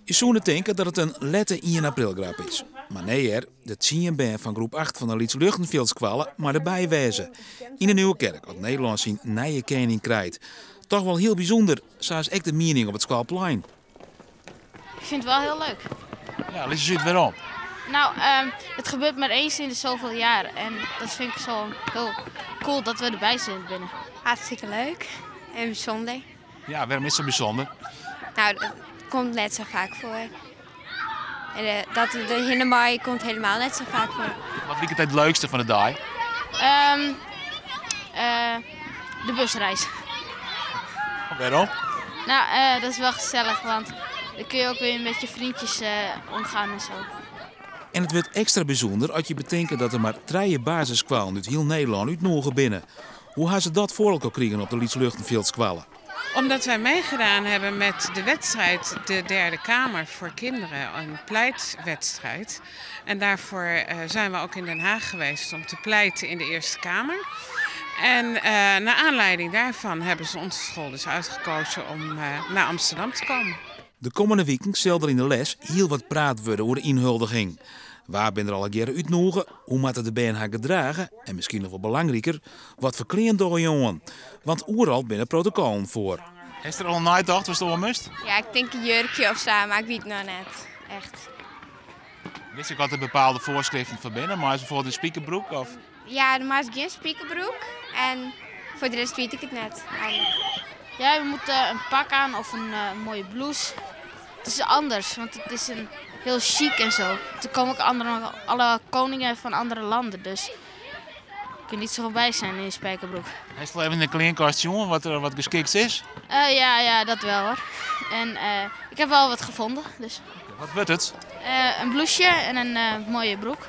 Je soene tinke dat it in lette ien aprilgrap is. Mar nee hear, de tsien bern fan groep acht fan de Lyts Luchtenfjildskoalle mei derby wêze. Yn de Nieuwe Kerk, as Nederlân syn nije kening krijt. Toch wol hiel bysûnder, sa is ek de miening op it skoalplein. Ik vind het wel heel leuk. Ja, lis eens út wêrom. Nou, het gebeurt maar eens in de zoveel jaar. En dat vind ik zo heel cool dat we erbij zijn binnen. Hartstikke leuk en bysûnder. Ja, wêrom is it sa bysûnder? Nou, dat komt net sa faak foar. En dat we derhinne meie komt helemaal net sa faak foar. Wat liket it leukste fan de dei? De busreis. Wêrom? Nou, dat is wel gezellig, want dan kun je ook weer met je vriendjes omgaan en zo. En it wurdt ekstra bysûnder as je betinke dat der mar trije basisskoallen út hiel Nederlân útnûge binne. Hoe ha se dat foar elkoar krigen op de Lyts Luchtenfjildskoalle? Omdat wij meegedaan hebben met de wedstrijd De Derde Kamer voor kinderen, een pleitwedstrijd. En daarvoor zijn we ook in Den Haag geweest om te pleiten in de Eerste Kamer. En naar aanleiding daarvan hebben ze onze school dus uitgekozen om naar Amsterdam te komen. De kommende wiken sil der yn de les hiel wat praat wurde oer de ynhuldiging. Wa binne der allegearre útnûge, hoe moatte de bern har gedrage en miskien noch wol belangriker, wat foar klean dogge je oan? Want oeral binne protokollen foar. Hast der al oer neitocht watst oan moatst? Ja, ik tink in jurkje of sa, mar ik wit noch net echt. Witst ek oft der bepaalde foarskriften foar binne? Meist bijvoorbeeld in spikerbroek? Of? Ja, der meist gjin spikerbroek en foar de rest wit ik it net eigenlik. Ja, we moeten een pak aan of een mooie blouse. Het is anders, want het is een heel chic en zo. Er komen ook alle koningen van andere landen, dus je kunt niet zo bij zijn in een spijkerbroek. Hast al even in de kleankast sjoen wat der wat geskikt is? Ja, ja, dat wel hoor. En ik heb wel wat gevonden. Dus. Wat wurdt it? Een blouseje en een mooie broek.